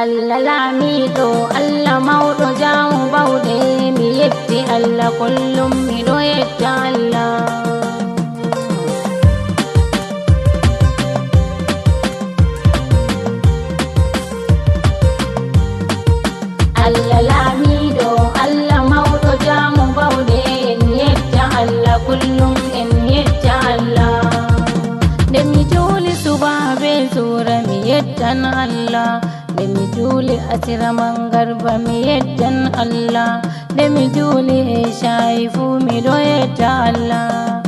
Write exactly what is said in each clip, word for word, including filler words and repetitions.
Allah laamiiɗo, Allah mawɗo, jaamu baawɗe, mi yetti Allah, kullum miɗo yetta Allah. Allah laamiiɗo, Allah mawɗo, jaamu baawɗe, en yetta Allah, kullum en yetta Allah. Nde mi juuli subaabe suura, mi yettan Allah. Nde mi juuli asira mangarba, mi yettan Allah. Nde mi juuli e shayi fuu, miɗo yetta Allah.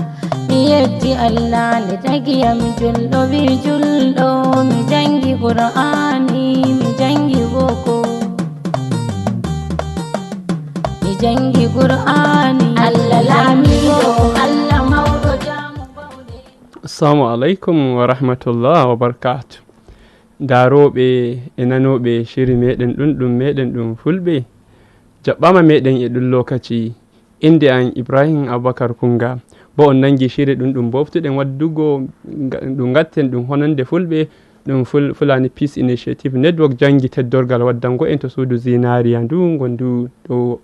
Mi yetti Allah, nde tagi am julɗo, wi julɗo. Mi jangi Qur'aani, mi jangi boko. Mi jangi Qur'aani. Allah laamiiɗo, Allah mawɗo, jaamu baawɗe. Assalamu alaikum wa rahmatullah wa barakatuh. Daarooɓe e nanooɓe shiri meɗen ɗun, ɗun meɗen ɗun Fulɓe, jaɓɓaama meɗen e ɗun lokaci. Innde an Ibrahim Abubakar Kunga. Bo on nangi shiri ɗun, ɗun boftuɗen waddugo, nga-, ɗun ngatten ɗun honande Fulɓe, ɗun Ful-, Fulani Peace Initiative Network jangi teddorgal waddango en to suudu zinaariya ndu, ngondu ɗo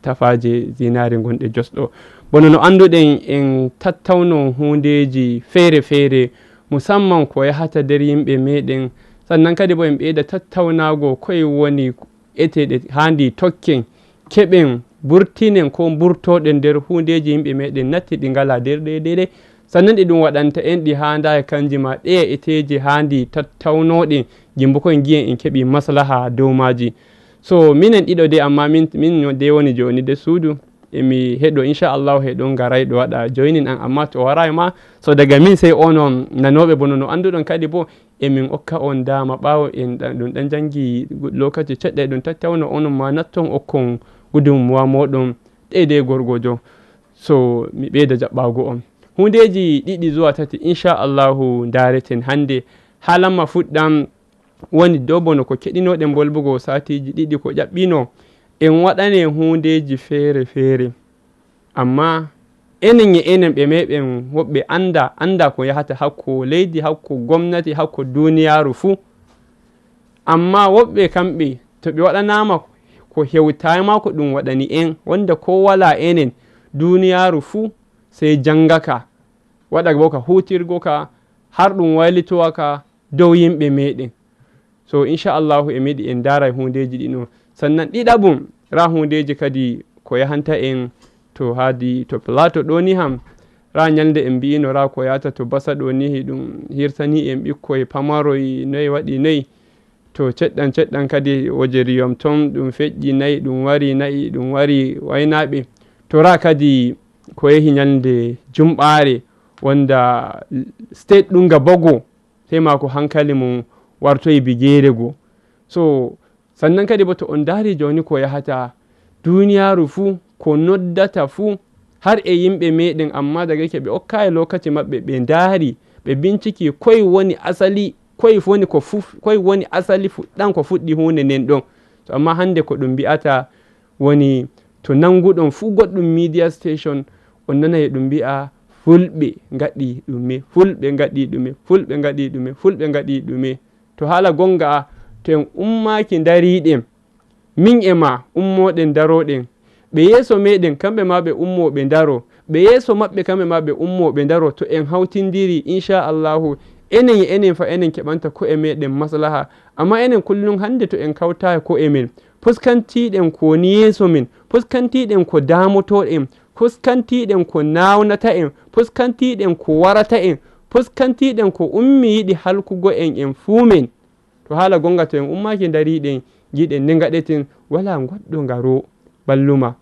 tafaaje zinaare gonɗe Jos ɗo. Bono no annduɗen, en tattawno huundeeji feere-feere, musamman ko yahata nder yimɓe meɗen. Sannan kadi bo en ɓeyda tattawnaago koye woni eteeɗe haandi tokken, keɓen, burtinen ko mburtoɗen nder huundeeji yimɓe meɗen natti ɗi ngalaa nder ɗe, ɗe, ɗe. Sannan ɗi ɗum waɗanta en ɗi haandaa e kanji ma ɗe eteeji haandi tattawnoɗen, jimbo koye ngiyen en keɓi maslaha dow maaji. So minen ɗiɗo de, amma min, min no de woni jooni de suudu, emi heɗo, inchallahu, heɗo ngarayɗo waɗa joinin an, amma to waraay ma, so daga min sey onon nanooɓe bono no annduɗon kadi bo, emin okka on daama ɓaawo en ɗa-, ɗum ɗan jangi lokaci ceɗɗa e ɗum tattawno onon ma natton okkon gudunmuwa moɗon ɗeydey gorgojo. So mi ɓeyda jaɓɓaago on. Huundeeji ɗiɗi zuwa tati, inchallahu, ndaareten hannde. Haalamma fuɗɗam woni dow bono ko keɗinoɗen bolbugo saatiiji ɗiɗi ko ƴaɓɓino, en waɗane huundeeji feere-feere. Amma enen e enen ɓe meɗen woɓɓe annda, annda ko yahata hakko leydi, hakko gomnati, hakko duuniyaaru fuu. Amma woɓɓe kamɓe, to ɓe waɗanaama ko hewtaay ma ko ɗum waɗani en, wonde ko walaa enen, duuniyaaru fuu sey jannga ka, waɗa bo ka huutirgo ka, har ɗum waylitowa ka dow yimɓe meɗen. So, inchallahu, e meɗi en ndaara e huundeeji ɗi no. Sannan ɗiɗaɓum, raa huundeeji kadi ko yahanta en to haadi to Plateau ɗo ni ham. Raa ñalnde en mbi'ino raa ko yahata to Basa ɗo ni, hiɗum hirsani en ɓikkoy pamaroy noy waɗi noy. To ceɗɗan ceɗɗan kadi wojeriyom ton, ɗum feƴƴi nayi, ɗum wari nayi, ɗum wari waynaaɓe. To raa kadi ko yehi ñalnde jumɓaare, wonda state ɗum nga bogo, sey maa ko hankali mum wartoyi bigeere goo. So, sannan kadi bo to on ndaari jooni ko yahata duuniyaaru fuu, ko noddata fuu, har e yimɓe meɗen, amma dagake ɓe okkaay lokaci maɓɓe, ɓe ndaari, ɓe binciki koy woni asali, koy woni ko fuf-, koy woni asali fuɗɗan ko fuɗɗi huunde nden ɗon. So, amma hannde ko ɗum mbi'ata woni to nannguɗon fuu goɗɗum media station, on nanay e ɗum mbi'a, "Fulɓe ngaɗi ɗume, Fulɓe ngaɗi ɗume, Fulɓe ngaɗi ɗume, Fulɓe ngaɗi ɗume." To haala gonnga, to en ummaaki ndariiɗen, min e maa ummoɗen ndaroɗen, ɓe yeeso meɗen, kamɓe maa ɓe ummoo ɓe ndaro, ɓe yeeso maɓɓe, kamɓe maa ɓe ummoo ɓe ndaro, to en hawtindiri, inchallahu, enen e enen fa enen keɓanta ko'e meɗen maslaha. Amma enen kullum hannde to en kawtaaki ko'e men, fuskantiiɗen ko woni yeeso men, fuskantiiɗen ko daamotoɗen, fuskantiiɗen ko naawnata en, fuskantiiɗen ko warata en, fuskantiiɗen ko ummi yiɗi halkugo en, en fuu men. To haala gonnga, to en ummaaki ndariiɗen, ngiɗen nde ngaɗeten, walaa goɗɗo ngaro balluma.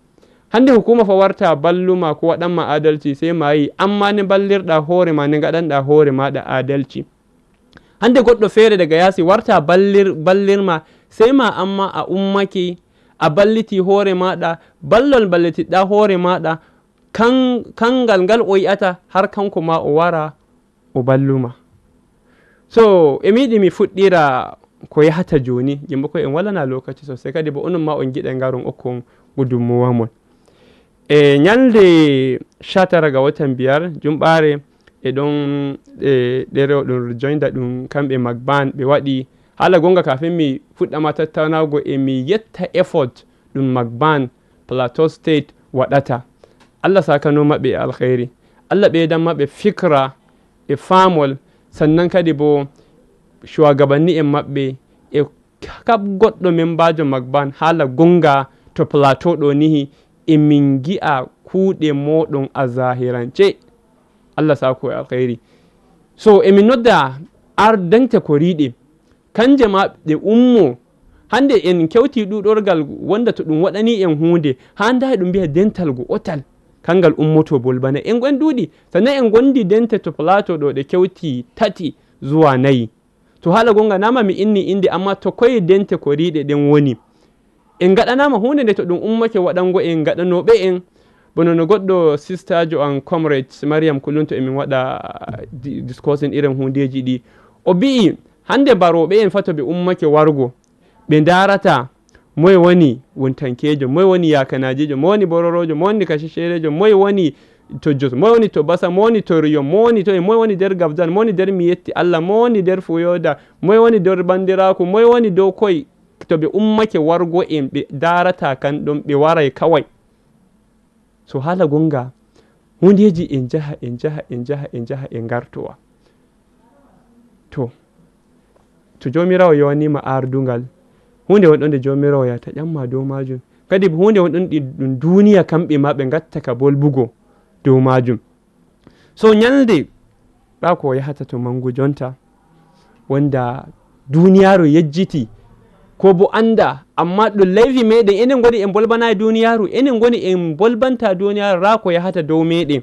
Hannde hukuma fa warta balluma ko waɗanma adalci, sey maayi, amma nde mballirɗa hoore ma, nde ngaɗanɗa hoore maaɗa adalci. Hannde goɗɗo feere daga yaasi warta ballir-, ballirma, sey ma amma a ummake, a balliti hoore maaɗa, ballol mballitiɗɗa hoore maaɗa, kan-, kangal ngal o yi'ata har kanko ma o wara o balluma. So, e mi yiɗi mi fuɗɗira ko yahata jooni, jimbo ko en walana lokaci sosai, kadi bo onon ma on ngiɗa ngaron okkon gudunmuwa mon. E ñalnde shatara ga watan biyar, jumɓaare, e ɗon, e ɗerewo ɗum joinda ɗum kamɓe Magban ɓe waɗi Haala goonga, kafin mi fuɗɗa ma tattaunago, e mi yetta effort ɗum Magban Plateau State waɗata. Allah sakano maɓɓe e alkhairi. Allah ɓeydan maɓɓe fikra e faamol, sannan kadi bo shugabanni en maɓɓe e kab goɗɗo membajo Magban. Haala goonga, to Plateau ɗo nihi, e min ngi'a kuuɗe moɗon a zahirance. Allah sako e alkhairi. So, e min nodda ardente koriiɗe, kanje ma ɗe ummo. Hande en kewti ɗuɗorgal wonda to ɗum waɗani en huunde, haa nda ɗum mbiya dental go otal, kangal ummoto bolbana. En gon ɗuuɗi, sannan en gondi dente to Plateau ɗo ɗe kewti tati zuwa nayi. To haala goonga, nama mi inni innde, amma to koye dente koriiɗe ɗen woni. En ngaɗanaama huunde nde to ɗum ummake waɗango en ngaɗanooɓe en. Bono no goɗɗo sistajo an, comrade Mariam, kullum to emin waɗa di-, discussing irin huundeeji ɗi. O bi'i, hande barooɓe en fa to ɓe ummake wargo, ɓe ndaarata moye woni wontankeejo, moye woni yakanaajeejo, moye woni bororoojo, moye woni kashishereejo, moye woni to Jos, moye woni to Basa, moye woni to Riyo, moye woni to, moye woni nder Gabdan, moye woni nder Mi Yetti Allah, moye woni nder Fuyoda, moye woni nder Bandiraaku, moye woni dow koy. To ɓe ummake wargo en, ɓe ndaarata kan ɗon, ɓe waray kaway. So haala goonga, huundeeji en njaha, en njaha, en njaha, en njaha, en ngartowa. To, to Joomiraawo yowaniima aardungal, huunde wonɗon nde Joomiraawo yahata ƴamma dow maajum. Kadi huunde wonɗon ɗi ɗum duuniya kamɓe ma ɓe ngatta ka bolbugo dow maajum. So nyalnde, ɗa ko yahata to mangu jonta, wonda duniyaaru yejjiti, ko bo anda, amma ɗum laifi meɗen, enen ngoni en bolbanayi duniyaaru, enen ngoni en bolbanta duniyaaru, ra ko yahata dow meɗen.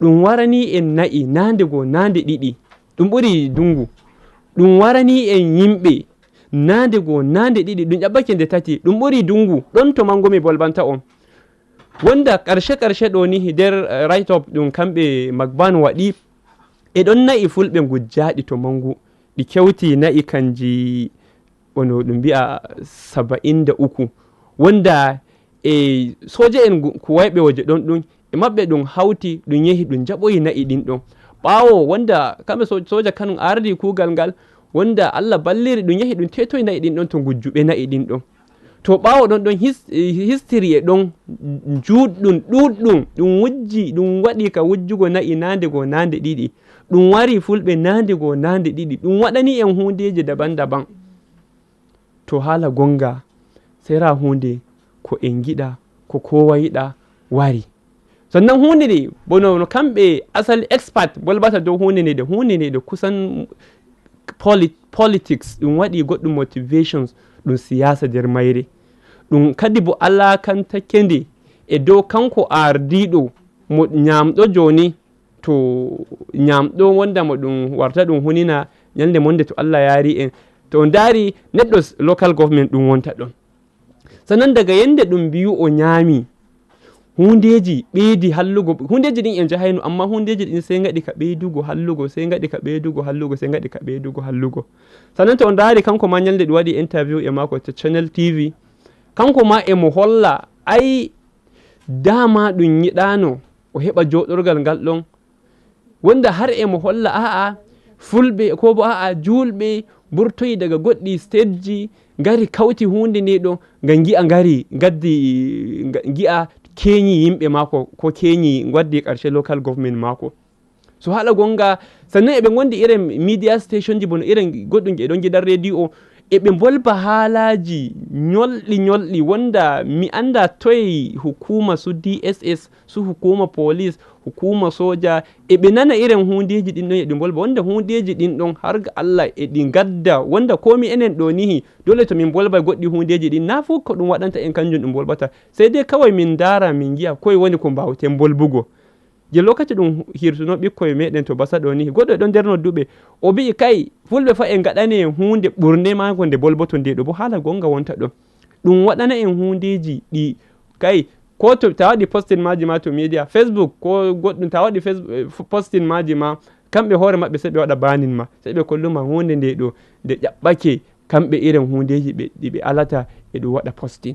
Ɗum warani en na'i, nande goo, nande ɗiɗi, ɗum ɓuri dungu. Ɗum warani en yimɓe, nande goo, nande ɗiɗi, ɗum ƴaɓɓake nde tati, ɗum ɓuri dungu, ɗon to mangu mi bolbanta on. Wonda karshe karshe ɗo ni nder, eh, write up ɗum kamɓe Magban waɗi, e ɗon na'i fulɓe ngujjaaɗi to mangu, ɗi kewti na'i kanji, ono ɗum mbi'a, saba'in da uku. Wonda e sooja en gu-, kuwayɓe waje ɗon ɗum, e maɓɓe ɗum hawti, ɗum yehi ɗum jaɓoyi na'i ɗin ɗon. Ɓaawo wonda kamɓe so-, sooja kanum ardi kuugal ngal, wonda Allah balliri ɗum yehi ɗum tetoyi na'i ɗin ɗon to ngujjuɓe na'i ɗin ɗon. To ɓaawo ɗon ɗon his-, eh, history e ɗon juutɗum, ɗuuɗɗum, ɗum wujji, ɗum waɗi ka wujjugo na'i nande goo, nande ɗiɗi. Ɗum wari fulɓe nande goo, nande ɗiɗi. Ɗum waɗani en huundeeji daban-daban. To haala goonga, sera huunde ko en ngiɗa, ko kowa yiɗa, wari. Sannan huunde nde, bono no kamɓe asali expert bolbata dow huunde nde, huunde nde kusan poli-, politics, ɗum waɗi goɗɗum motivations, ɗum siyaasa nder mayre. Ɗum kadi bo alakantake nde e dow kanko ardiiɗo mo nyamɗo jooni, to nyamɗo wonda mo ɗum warta ɗum hunina nyalnde monde to Allah yaari en. To on ndaari neɗɗo s-, local government ɗum wonta ɗon. Sannan daga yende ɗum mbiyu o nyaami, hundeeji ɓeydi hallugo. Hundeeji ɗin en njahayno, amma hundeeji ɗin sey ngaɗi ka ɓeydugo hallugo, sey ngaɗi ka ɓeydugo hallugo, sey ngaɗi ka ɓeydugo hallugo. Sannan to on ndaari, kanko ma nyalnde ɗum waɗi interview e maako to Channel T V, kanko ma e mo holla, ay, dama ɗum yiɗaano o heɓa jooɗorgal ngal ɗon. Wonda har e mo holla, a'a, fulɓe, ko bo a'a, juulɓe mburtoyi daga goɗɗi stateji, ngari kawti huunde nde ɗo, nga ngi'a ngari, ngaddi, nga ngi'a keenyi yimɓe maako, ko keenyi ngaddi karshe local government maako. So haala goonga, sannan eɓe ngondi irin media stationji, bono irin goɗɗum e ɗon gidan radio, eɓe mbolba haalaji nyolɗi nyolɗi, wonda mi anda toye hukuma su D S S, su hukuma police, hukuma soja, eɓe nana irin hundeeji ɗin ɗon, eɗi mbolba. Wonda hundeeji ɗin ɗon, har ga Allah, eɗi ngadda. Wonda komi enen ɗo nihi, dole to min mbolba goɗɗi hundeeji ɗin, na fu ko ɗum waɗanta en kanjum ɗum mbolbata. Sey dai kawai min ndaara, min ngi'a koye woni ko mbawten mbolbugo. Je lokaci ɗum hirsuno ɓikkoy meɗen to Basa ɗo nihi, goɗɗo e ɗon nder nodduɓe, o bi'i, kay, fulɓe fa e ngaɗane hunde ɓurnde maako nde bolboto nde ɗo, bo haala goonga wonta ɗon. Ɗum waɗana en hundeeji ɗi, kay, ko to, ta waɗi posting maaji ma to media, Facebook, ko goɗɗum, ta waɗi Face-, eh, f-, posting maaji ma, kamɓe hoore maɓɓe sey ɓe waɗa banin ma, sey ɓe kollu ma hunde nde ɗo, nde ƴaɓɓake, kamɓe irin hundeeji ɓe, ɗi ɓe alata e ɗum waɗa posting.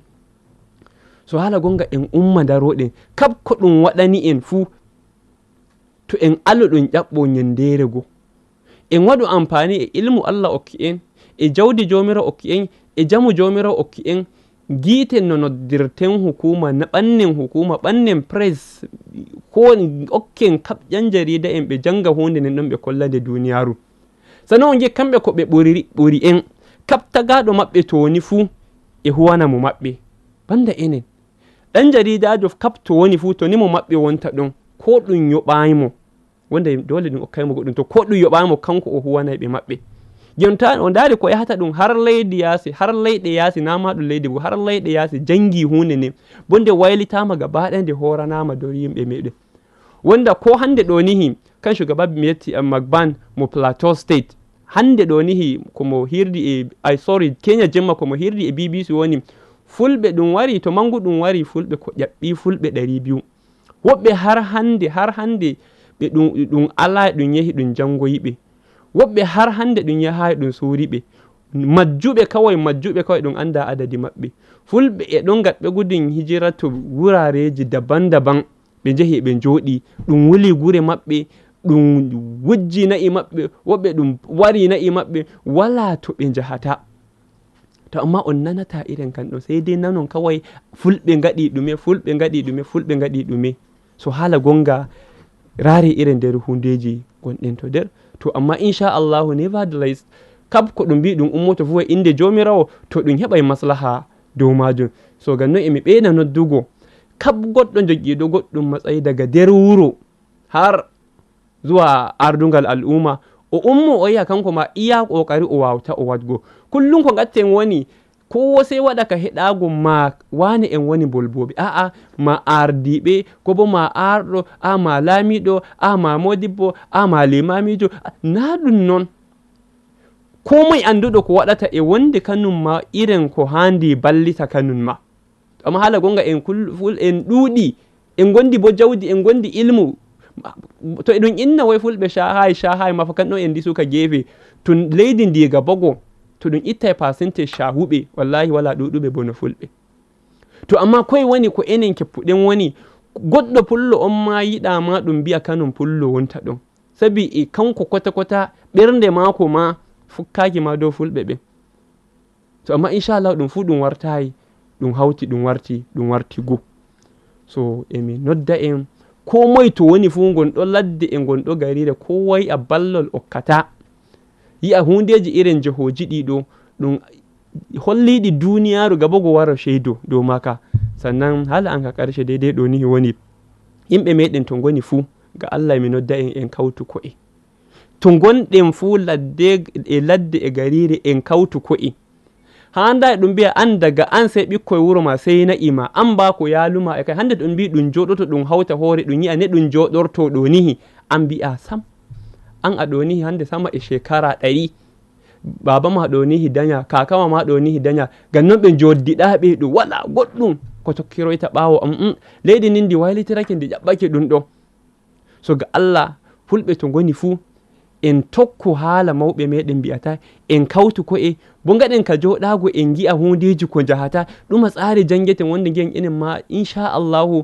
So haala goonga en umma ndaroɗen, kab ko ɗum waɗani en fuu, to en alu ɗum ƴaɓɓo nyandeere goo. En waɗu ampaani e ilmu Allah okki en, e jawdi Joomiraawo okki en, e jamu Joomiraawo okki en, ngiiten no noddirten hukuma, na ɓannen hukuma, ɓannen press, ko okken kaɓ ƴan jarida en ɓe janga huunde nden ɗon ɓe kolla nde duniyaaru. Sano on ngi'e kamɓe ko ɓe ɓuri, ɓuri en. Kaɓ tagaaɗo maɓɓe to woni fuu e huwana mo maɓɓe. Banda enen. Ɗan jaridaajo kaɓ to woni fuu to ni mo maɓɓe wonta ɗon. Ko ɗum yoɓaay mo. Wonde doole ɗum okkay mo goɗɗum to ko ɗum yoɓaay mo kanko o huwanay ɓe maɓɓe. Jonta o ndaari ko yahata ɗum har leydi yaasi, har leyɗe yaasi, na ma ɗum leydi bo, har leyɗe yaasi jangi huunde nden. Bo nde waylitaama gaba ɗaya nde hooranaama dow yimɓe meɗen. Wonda ko hannde ɗo nihi, kan shugaba mi yetti, eh, Magban mo Plateau State. Hannde ɗo nihi ko mo hirdi e, ay, sorry, Kenya jemma ko mo hirdi e B B C woni fulɓe ɗum wari, to mangu ɗum wari fulɓe ko ƴaɓɓi fulɓe ɗari biyu. Woɓɓe har hannde, har hannde ɓe ɗum, ɗum alaa, ɗum yehi ɗum janngoyi ɓe. Woɓɓe har hannde ɗum yahaay ɗum suuri ɓe. Majjuɓe kawai, majjuɓe kawai ɗum annda adadi maɓɓe. Fulɓe e ɗon gaɗɓe gudun hijira to wurareeji daban-daban. Ɓe njehi ɓe njooɗi, ɗum wuli gure maɓɓe, ɗum wujji na'i maɓɓe, woɓɓe ɗum wari na'i maɓɓe, walaa to ɓe njahata. To amma on nanata irin kan ɗo, sai dai nanon kawai fulɓe ngaɗi ɗume, fulɓe ngaɗi ɗume, fulɓe ngaɗi ɗume. So haala gonga, raari irin nder hundeji gonɗen to nder. To amma insha Allahu, nevertheless, kab ko ɗum mbi ɗum ummoto fu e inde Joomiraawo, to ɗum heɓay maslaha dow majum. So ngam non emi ɓeyda noddugo kab goɗɗo jogiiɗo goɗɗum matsayi daga nder wuro har zuwa ardungal al'umma, o ummo o yi'a kanko ma iya kokari o wawta o wadgo. Kullum ko ngatten woni, kowa sai waɗa ka heɗago ma wane en woni bolboɓe. A'a, ma ardiɓe, ko bo ma arɗo, a ma laamiɗo, a ma modibbo, a ma limamijo. Na ɗum non. Ko moy anduɗo ko waɗata e wonde kanum ma irin ko handi ballita kanum ma. Amma haala gonga en kul-, ful-, en ɗuuɗi, en gondi bo jawdi, en gondi ilmu. To eɗum inna woy fulɓe shahaay, shahaay ma fa kan ɗon en disu ka geefe. To leydi ndi ga bogo, to ɗum ittay percentage shahuɓe, wallahi wala ɗuuɗuɓe bono fulɓe. To amma koy woni ko enen keppuɗen woni, goɗɗo pullo on ma yiɗa ma ɗum mbi'a kanum pullo wonta ɗon. Sabi e kanko kota kota ɓernde maako ma fukkaaki ma dow fulɓe ɓen. To amma inchallahu ɗum fuu ɗum wartaayi, ɗum hawti, ɗum warti, ɗum warti goo. So emi nodda en, koo moye to woni fuu, ngon ɗo ladde e ngon ɗo gariire, koo wayi a ballol okkataa. Yi'a huundeeji irin jehooji ɗii ɗoo, ɗum holliiɗi duuniyaaru gaba go wara ceydo dow maaka. Sannan haala an ka karshe deydey ɗoo nihi woni, yimɓe meeɗen to ngoni fuu, ga Allah emi nodda en, en kawtu ko'e. To ngonɗen fuu ladde e ladde e gariire en kawtu ko'e. Haandaay ɗum mbi'a an daga an sey ɓikkoy wuro maa sey na'i maa, an baa ko yaalu maa e kay. Hannde to ɗum mbi'i ɗum jooɗoto ɗum hawta hoore ɗum yi'a ne ɗum jooɗortoo ɗoo nihi, an mbi'aa sam. An a ɗoo nihi hannde sama e shekara ɗari. Baaba maa ɗoo nihi danya, kaakama maa ɗoo nihi danya. Ngam non ɓe njoddiɗaa ɓe ɗum walaa goɗɗum ko tokkiroyta ɓaawo. Mm, mm. Leydi ndin ndi waylitirake ndi ƴaɓɓake ɗum ɗoo. So ga Allah, fulɓe to ngoni fuu, en tokku haala mawɓe meeɗen mbi'ata, en kawtu ko'e, bo ngaɗen ka jooɗaago en ngi'a huundeeji ko njahata, ɗuma tsaari janngeten wonde ngi'en enen ma, insha Allahu,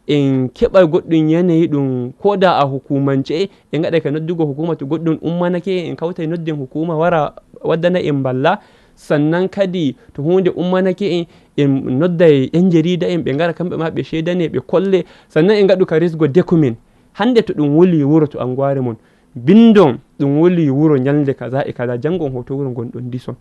en keɓa goɗɗum yanayi ɗum, ko da a hukumance, en ngaɗa ka noddugo hukuma to goɗɗum ummanake, en kawtay nodden hukuma wara waddana en mballa, sannan kadi to huunde ummanake en, en nodday yan jarida en, ɓe ngara kamɓe ma ɓe ceedane, ɓe kolle, sannan en ngaɗu ka risgo deku men. Hannde to ɗum wuli wuro to anguwaare mon, mbinndon ɗum wuli wuro ñalnde kaza e kaza, janngo on hoto wuro ngon ɗon ndison.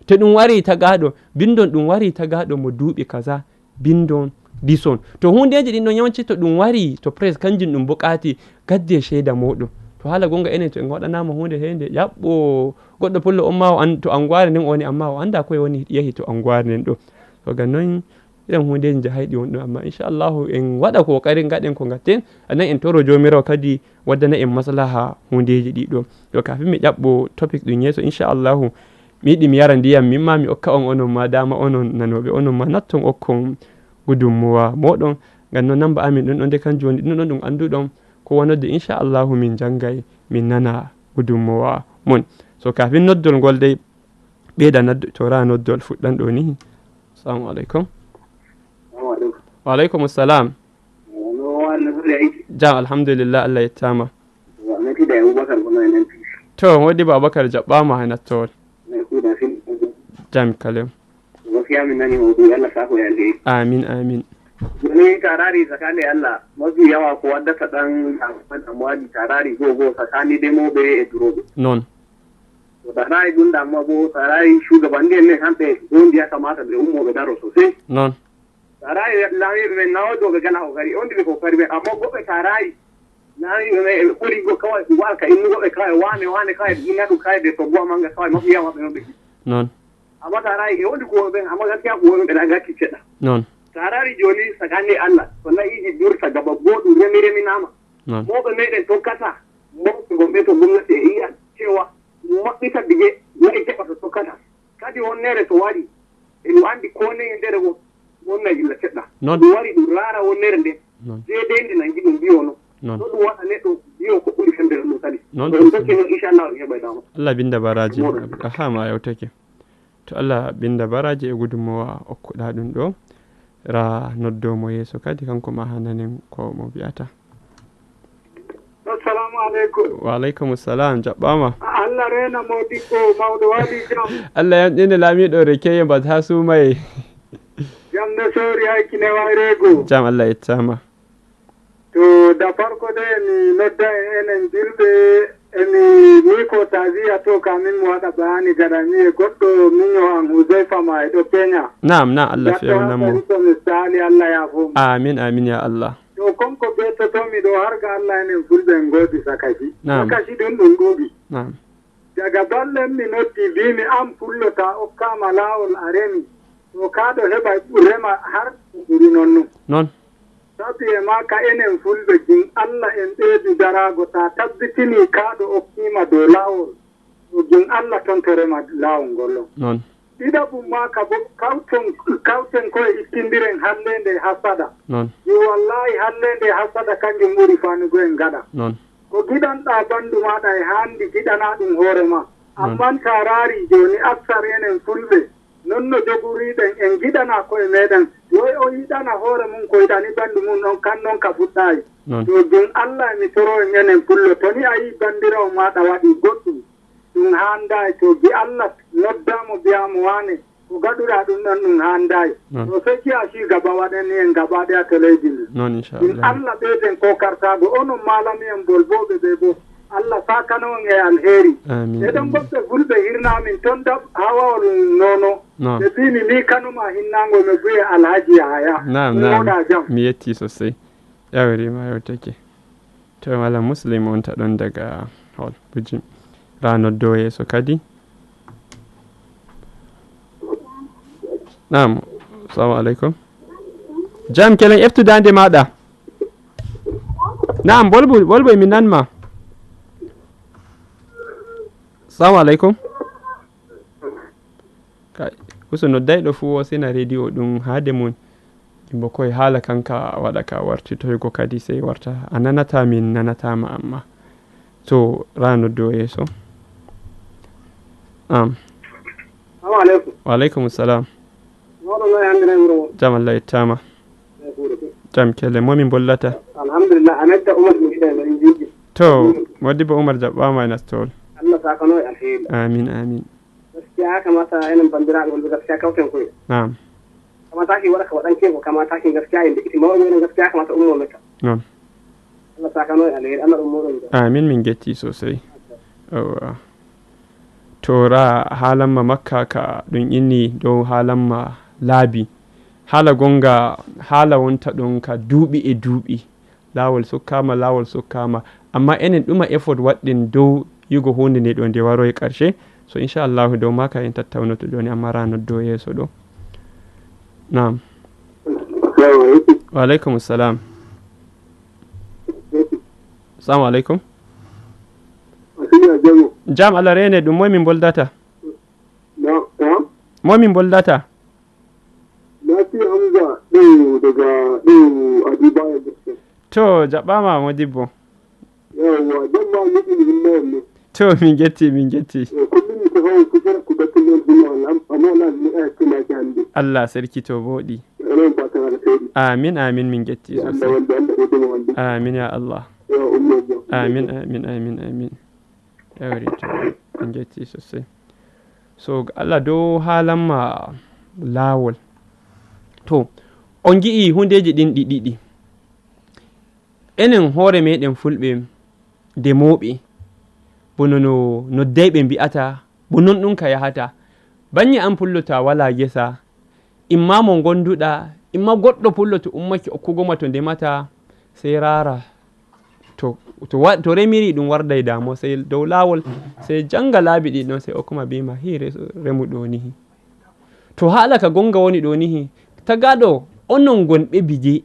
To ɗum wari tagaaɗo, mbinndon ɗum wari tagaaɗo mo duuɓi kaza, mbinndon ndison. To huundeeji ɗin ɗon yawanci to ɗum wari to press, kanjum ɗum bukaati gadde ceeda mooɗon. To haala gonga enen to en waɗanaama huunde heende ƴaɓɓo goɗɗo pullo on ma o an-, to anguwaare nden o woni, amma o anndaa koye woni yahi to anguwaare nden ɗo. To ga non irin huundeeji njahayɗi won ɗum, amma inchallahu en waɗa kokari ngaɗen ko ngatten, anan en toro Joomiraawo kadi waddana en maslaha huundeeji ɗi ɗo. Yo kafin mi ƴaɓɓo topic ɗum yeeso, inchallahu mi yiɗi mi yara ndiyam min ma mi okka on onon ma dama onon nanooɓe onon ma natton okkon gudummuwa mooɗon. Ngam non namba amin ɗum ɗon de kanjum woni ɗum ɗon ɗum annduɗon ko wonodde, inchallahu min janngay min nana gudummuwa mon. So kafin noddol ngol dey ɓeyda noddo-, tora noddol fuɗɗan ɗo ni. Assalamu alaikum. Assalamu alaikum. Wa alaikum assalam. Jam, alhamdulillah, Allah yettama. To, wodi Babakar jaɓɓama hay nattowol. Jam kalew. Gaskiya min nani maudu'i, Allah saka ya alheri. Amin, amin. Domin tarari tsakanin Allah mafi yawa ko haddasa dan damuwa da tarari gogo tsakanin demo be e durobe. Non. To tarari dun damuwa bo tarari shugabanni ne hambe don ya kamata be ummo be daro sosai. Non. Tarari lawi be nawo do be gana kokari on be kokari be amma gobe tarari na yi ne ɓuri go kawai uwa ka innu goɓe kawai wane wane kawai ina ɗum kawai de to goma manga kawai mafi yawa ɓe on ɓe. Non. Amma tarayi e wodi ko ɓen amma gaskiya ko ɓen ɓe na gatti seɗɗa. Non. Tarari joni sakani Allah to na iji durta gaba goɗum remi remi nama. Non. Moɓe meɗen tokkata moɓe gomɓe to gomnati e iya cewa maɓɓita bige na e keɓa to tokkata. Kadi wonnere to wari e ɗum andi kone e ndere go wonna illa seɗɗa. Non. Ɗum wari ɗum raara wonnere nde. Non. Jeedende nangi ɗum mbiyo no. Non. No ɗum waɗa neɗɗo mbiyo ko ɓuri fende ɗum kadi. Non. Ɗum tokki non inchallah on heɓay dama. Allah binda baraji. Aha ma yewtake. To Allah binda baraji e gudunmowa okkuɗa ɗum ɗo. Ra noddo mo yeeso kadi kanko ma hananen ko mo wi'ata. Assalamu alaikum. Wa alaikum salam, jaɓɓama. Allah rena modibbo mawɗo waɗi jam. Allah yamɗine laamiɗo rekeye mbat ha sumaye. Jam no sori haykine wayrego. Jam Allah yettama. To da farko de mi nodda en enen julɓe emi miko taziya to kamin mi waɗa bayani gaɗa mi e goɗɗo miño an huseyfa ma e ɗo kenya. Naam, naam, Allah fewnamo. Ko mi sali Allah yafo. Amin, amin ya Allah. To konko betotomi ɗo har ga Allah enen fulɓe en godi sakaji. Naam. Sakaji ɗum ɗum ɗuuɗi. Naam. Daga ballen mi noddi mbimi an fullo ta okkama lawol a remi. To ka ɗo heɓa rema har ɓuri non nun. Non. Sabi e ma ka enen fulɓe gin Allah en ɓeydi darago ta tabbitini ka ɗo okkima dow lawol. To gin Allah ton to rema lawol ngol on. Non. Ɗiɗaɓum maaka bo, kawten, kawten koye ittindiren halleende e hasada. Non. Yo wallahi halleende e hasada kanjum ɓuri fanugo en gaɗa. Non. Ko giɗanɗa bandu maɗa e handi giɗana ɗum hoore ma. Non. Amman ta raari jooni aksar enen fulɓe, non no jogoriɗen en giɗana koye meɗen. Yo o yiɗana hoore mum ko yiɗani bandu mum on kan non ka fuɗɗayi. Non. To jun Allah mi toro en enen fullo to ni a yi bandirawo maɗa waɗi goɗɗum. Ɗum haandaay to gi Allah noddaamo biyaamo waane ko gaɗuɗaa ɗum ɗon ɗum haandaay. To so jiyaa si gaba waɗani en gabaɗe a to leydi ndi. Noon inchallah. Ɗum Allah ɓeyden ko kartaago onon maalami en bolbooɓe ɓe bo Allah saakano on e alheeri. Eɗon goɗɓe fulɓe hirnaamin toon dab hawawol nono. Ɓe mbiimi mi kanuma hinnaango mi buye alhaji yahaya. Naam naam. Mi yetti sosai. Ƴawriima yewteke. To malam muslim on ta ɗon daga hol bujim ra noddo yeeso kadi. Naam. Assalamu alaikum. Jam kelen eftu dande maɗa. Naam bolbu bolbu emi nanma. Assalamu alaikum. Kay usu noddayɗo fuu wosina rediyo ɗum haade mum. Yimbo koye haala kanka waɗa ka wartitoygo kadi sey warta a nanata min nanatama amma to ra noddo yeeso. Am. Salamu aleykum. Wa aleykum salam. Mawɗo no e hannde nay wuro ngo? Jam Allah yettama. Jam kelle momin bollata? Alhamdulillah a netta umar mi yiɗa no injiji. To modibbo umar jaɓɓama e nastowol. Allah sakano e alheri. Amin amin. Gaskiya ya kamata enen banndiraaɓe wonɓe gaskiya kawten koye. Naam. Kamataaki waɗa ka waɗankeeko kamataaki gaskiya en deƴƴiti mawɓe meɗen gaskiya kamata ummo metta. Noon. Allah sakano e alheri Allah ɗum moɗon. Amin min getti sosai. Awa. To ra haalamma makka ka ɗum inni dow haalamma laabi. Haala gonga haala wonta ɗon ka duuɓi e duuɓi. Laawol sokkaama laawol sokkaama. Amma enen ɗuma effort waɗɗen dow yigo huunde nde ɗo nde waroye karshe. So inchallahu dow maaka en tattawnoto jooni amma ra noddo yeeso ɗo. Naam. Wa aleykum salam. Salamu aleykum. Jam Allah reene ɗum moy min boldata? Moy min boldata? Nafi Hamza ɗo daga ɗo Aduba e Boston. To jaɓɓama modibbo. Yawwa jamma yiɗi mi hinna on ne. To min getti min getti. Kullum mi tafawo fusara ku battun non hinna on amma wala mi ɗaya tuna ki hande. Allah sarki to boɗi. Amin amin min getti sosai. Amin ya Allah. Amin amin amin amin. Yawri to min getti sosai. So Allah dow haalanma laawol. To, on ngi'ii huundeeji ɗin ɗi ɗiɗi. Enen hoore meɗen Fulɓe demooɓe, bono no noddayɓe mbi'ata, bo non ɗum ka yahata. Bannye an Pullo, to a walaa ngesa, imma mo ngonduɗaa, imma goɗɗo Pullo to ummake okkugo ma to ndemata, sey raara. To, to wa-, to remiri ɗum warday daamo, sey dow laawol, sey jannga laabi ɗiɗi ɗon, sey okkuma biima, "Hii res-, remu ɗo nihi." To haala ka gonga woni ɗo nihi, tagaɗo onon ngonɓe bije,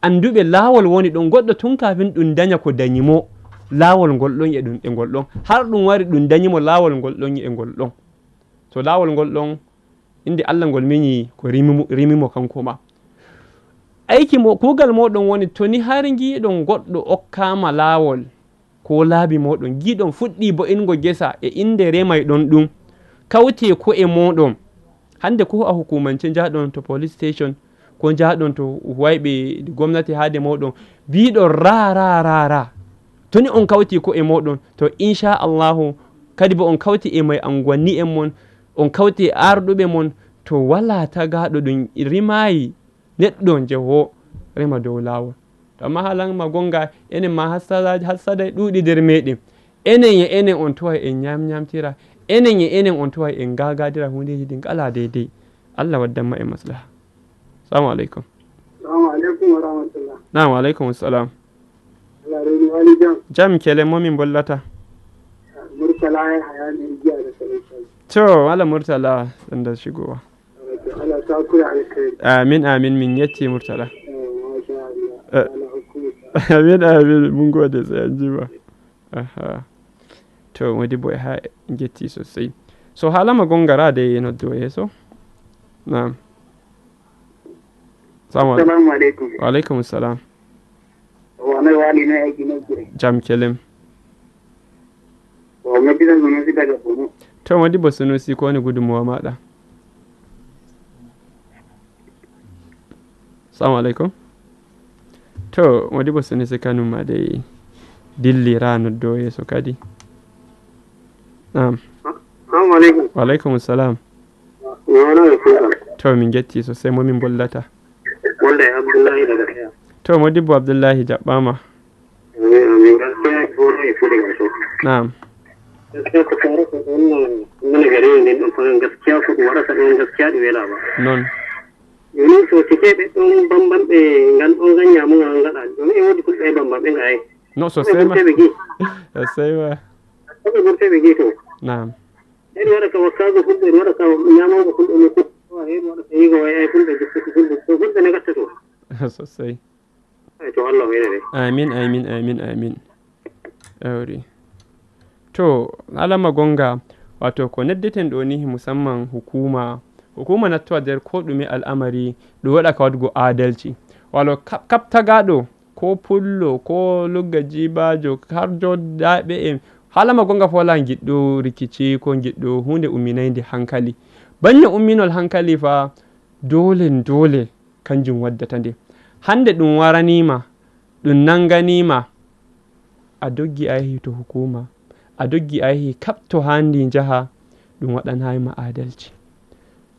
annduɓe laawol woni ɗon, goɗɗo tun kafin ɗum danya ko danyi mo, laawol ngol ɗon e ɗum, e ngol ɗon. Har ɗum wari ɗum danyi mo laawol ngol ɗon e ngol ɗon. To laawol ngol ɗon, innde Allah ngol miñi ko rimi mo, rimi mo kanko ma. Ayki mo, kuugal mooɗon woni, to ni har ngiiɗon goɗɗo okkaama laawol, ko laabi mooɗon, ngiiɗon fuɗɗii bo'ingo ngesa e innde remayɗon ɗum, kawtee ko'e mooɗon. Hannde ko a hukumance njahɗon to police station, ko njahɗon to wayɓe gomnati haade mooɗon, biiɗon raa, raa, raa, raa. To ni on kawtii ko'e mooɗon, to insha Allahu, kadi bo on kawtii e may anguwanni'en mon, on kawtii e arɗuɓe mon, to walaa tagaaɗo ɗum rimaayi neɗɗo on jehowo rema dow laawol. To amma haalan ma gonga, enen ma hassada-, hassaday ɗuuɗi nder meɗen. Enen e enen on toway en ñaam-ñaamtira. Enen e enen on toway en gaagaadira huundeeji ɗin ngalaa deydey. Allah waddan ma e maslaha. Salamu aleykum. Salamu aleykum wa rahmatullah. Naam, wa aleykum salam. Allah reeni, wali jam. Jam kele, mo min bollata? Murtala ya haya ne jiya da sanin. To, wala Murtala, ɗan da shigowa. Amin, amin, min yetti Murtala. Eh, amin, amin, mun gode, sai an jima. Aha. To, modi boy ha, yetti sosai. So, haalama gonga ra de noddo yeso. Naam. Salamu alaikum. Salamu alaikum. Wa alaikum salam. Wa mai wali no aiki no kire. Jam kelem. O Madina Sunusi daga Bono. To, Modibo Sunusi, ko woni gudunmuwa maɗa? Salamu alaikum. To, Modibo Sunusi, kanum ma dai dilli ra noddo yeso kadi. Naam. Salamu alaikum. Wa alaikum salam. Wala e kuugal. To, min jetti sosai, mo min bollata? Wonde Abdullahi daga Kaya. To, Modibo Abdullahi, jaɓɓama. Amin, amin. Gaskiya ko woni e fuɗe gal to. Naam. Gaskiya ko tare ko ɗon no, ɗum ne gari ndin ɗon fanan gaskiya ko ɗum waɗata ɗon gaskiya ɗum wela ba. Non. Yoni so tike ɓe ɗon bamban ɓe ngal ɗon ganya mu ngal ngaɗa. Ɗum e wodi kuɗɗe bamban ɓe ngaye. No, sosai ma. Ɓe burte ɓe gi. Sosai ma. Ɓe burte ɓe gi to. Naam. Ɓen waɗa ka wakkaago fulɓe, en waɗa ka ñaamoogo fulɓe, min fof, ɓen waɗa ka yigo, ay, ay, fulɓe, jikkuki fulɓe, to fulɓe ne gatta to. Sosai. Ay, to Allah hoyna ɓe. Amin, amin, amin, amin. Awri. To, alama gonga, wato ko neddeten ɗo ni, musamman hukuma, hukuma nattowa nder ko ɗume al'amari, ɗum waɗa ka waɗugo adalci. Walo kap-, kaptagaɗo, ko pullo, ko lugga jibajo, har joɗɗaɓe en. Haalama gonga fof wala giɗɗo rikici, ko giɗɗo hunde umminayde hankali. Bannye umminol hankali fa, dole, dole kanjum waddata nde. Hande ɗum waranima, ɗum nanganima, a doggi a yahi to hukuma, a doggi a yahi kap to handi njaha, ɗum waɗanayma adalci.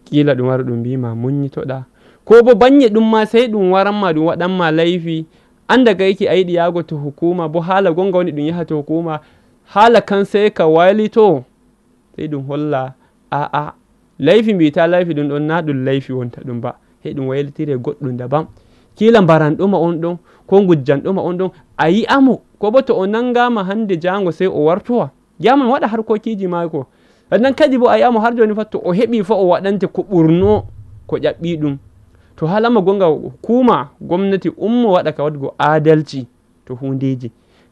Kila ɗum wara ɗum mbima muññitoɗa. Ko bo bannye ɗum ma, sey ɗum waranma, ɗum waɗanma laifi. Anda gayki a yiɗi yago to hukuma, bo haala gonga woni ɗum yaha to hukuma. Haala kan sey ka waylito, sey ɗum holla, a'a, laifi mbita laifi ɗum ɗon, na ɗum laifi wonta ɗum ba. Sey ɗum waylitire goɗɗum dabam. Kila mbaranɗoma on ɗon, ko ngujjanɗoma on ɗon, a yi'amo, ko bo to o nangama hande jango sey o wartowa. Yaman waɗa harkokiji maako. Sannan kadi bo a yi'amo har joni fa to o heɓi fa o waɗante ko ɓurno ko ƴaɓɓi ɗum. To haalama gonga hukuma, gomnati ummo waɗa ka waɗugo adalci to hundeji.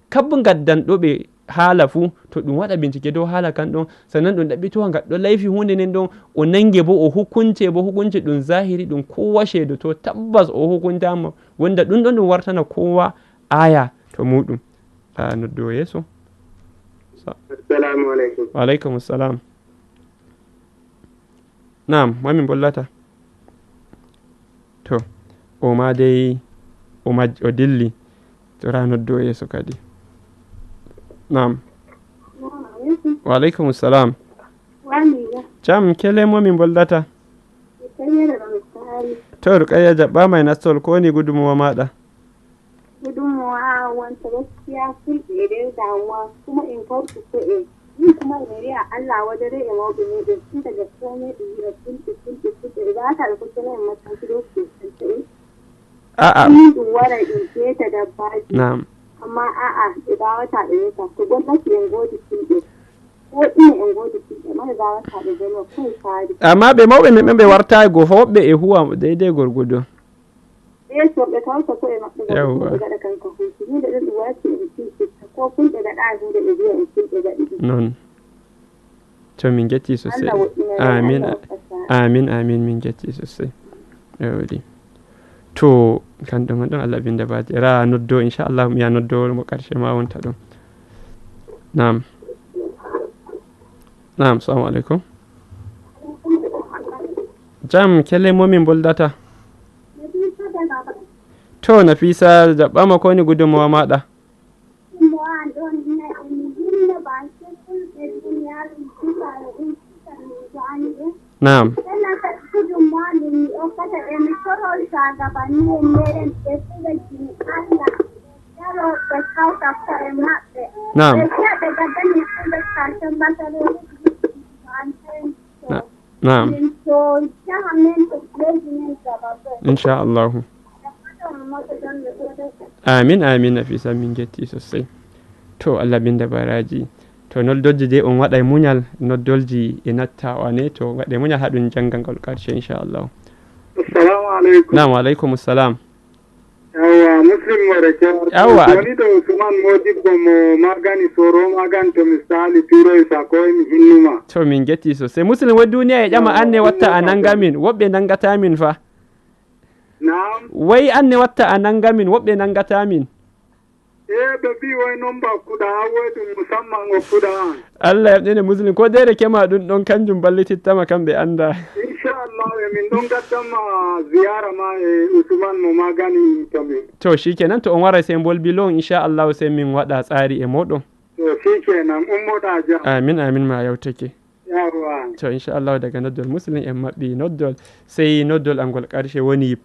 Kabbo gaddanɗo ɓe haala fu, to ɗum waɗa bincike dow haala kan ɗon, sannan ɗum ɗaɓɓitowa gaɗɗo laifi hunde nden ɗon, o nange bo o hukunce bo hukunce ɗum zahiri ɗum kowa sheedo to tabbas o hukuntama. Wonda ɗum ɗon ɗum wartana kowa aya to muɗum. A noddo yeso. Sa- Assalamu alaikum. Wa alaikum assalam. Naam, mami bollata? To, o ma dai, o maj-, o dilli. To ra noddo yeso kadi. Naam. Assalamu alaikum. Wa alaikum assalam. Wani ya? Jam, kele mo min mboldata? Kañere ɗo mi saali. To, Ruqayya jaɓɓaama e nastol, ko woni gudunmowa maaɗa? Gudunmowa wonta gaskiya fulɓe e nder damuwa, kuma en kawtu ko'e. Min kuma ina wiya Allah wadare e mawɓe meɗen, tun daga kome ɓe wiya fulɓe, fulɓe, fulɓe, ɓe mbaawataa ɓe fottana en mataki dow ko ɓe santa en. A'a. Min ɗum waray ɗum jeeta dabbaaji. Naam. Amma a'a, ɓe mbaawataa ɓe meta. To gonnati en ngoodi fulɓe. Ko ɗume en ngoodi fulɓe, amma ɓe mbaawataa ɓe gono, ko e faari. Amma ɓe mawɓe men ɓe wartaay goo fa, woɓɓe e huwa deydey gorgodo. Ɓe so ɓe kawta ko'e maɓɓe ngam Yawwa. Ɗum ɓe gaɗa kanka huusi. Min ɓe ɗon ɗum warti en fiifirta. Ko fulɓe gaɗa huunde ɓe mbiya en fulɓe gaɗi ɗum. Non. To min njetti sosai. Allah woɗɗinana Amin. Allah waɗa sa'a. Amin, amin, min njetti sosai. Yawwa. To, kan ɗon, ɗon Allah binda baaji. Ra noddo, inchallah, mi ya noddo mo karshe ma wonta ɗon. Naam. Naam, salamu alaikum. Jam, kele mo min mboldata? To, Nafisa, jaɓɓaama, ko woni gudunmowa maaɗa? Naam. Naam. Na-, naam. Inchallahu. Amin, amin, Nafisa, min njetti sosai. To, Allah binda baraji. To, noddolji de on waɗa e muñal, noddolji e natta o ane, to, waɗa e muñal haa ɗum janngangol karshe, inchallahu. Assalamu alaikum. Naam, wa alaikum salam. Yawwa, Muslim mo reke. Yawwa. Woni ɗo Usman Modibbo mo magani soro magani to mi sali Turai sako e mi hinnuma. To, min njetti sosai. Muslim, wai duniya e ƴama anne watta a nanga min, woɓɓe nangata min fa. Naam. Wai anne watta a nanga min, woɓɓe nangata min. E, ɓe mbi wai nomba kuɗa, a wai ɗum musamman o kuɗa an. Allah yaɓɗine Muslim, ko dere kema ɗum ɗon kanjum ballitittama kam ɓe anda. Inchallah, e min ɗon gaddama ziyara ma e Usman mo magani to min. To, shikenan, to on warai sai mbolbi lon, inchallahu, sai min waɗa tsari e moɗon. To, shikenan, ummoɗa jam. Amin, amin, ma yautake. Yawwa. To, inchallahu, daga noddol Muslim en maɓɓi noddol, sai noddol angol karshe woni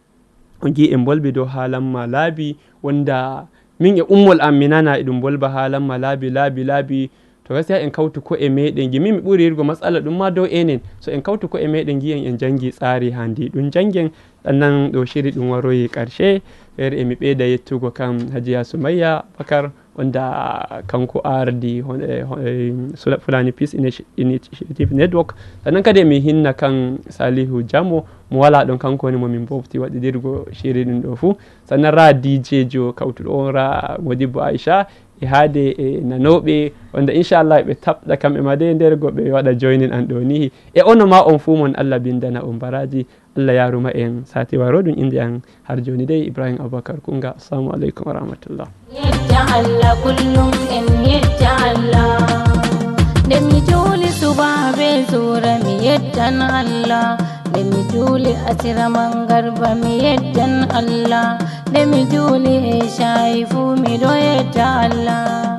on gi en mbolbi dow haalan ma laabi, wonda min e ummol am mi nana e ɗum mbolba haalan ma laabi, laabi, laabi. To gaskiya en kawtu ko'e meɗen gi, min mi ɓuri yirgo matsala ɗum ma dow enen. So en kawtu ko'e meɗen gi en, en jangi tsari handi ɗum jangen, ɗannan ɗo shiri ɗum waroyi karshe. Feere e mi ɓeyda yettugo kam Hajiya Sumayya Bakar, wonda kanko ardi hon-, eh, hon-, eh, Sula-, Fulani Peace Initi-, Initiative Network. Sannan kadi mi hinna kan Salihu Jamo, mo wala ɗon, kanko woni mo min bofti waɗidirgo shiri ɗum ɗo fu. Sannan ra D J jo kawtuɗo on ra Modibbo Aisha, e haade e nanoɓe, wonda inchallah ɓe taɓɗa kamɓe ma de nder go ɓe waɗa joinin an ɗo nihi. E ono ma on fu mon Allah bindana on baraji. Allah yaruma en sati waro ɗum inde an har joni dey Ibrahim Abubakar Kunga. Assalamu alaikum wa rahmatullah. Yetta Allah kullum en yetta Allah. Nde mi juuli subaabe zuura mi yettan Allah. Nde mi juuli asira mangarba mi yettan Allah. Nde mi juuli e shayi fu mi ɗo yetta Allah.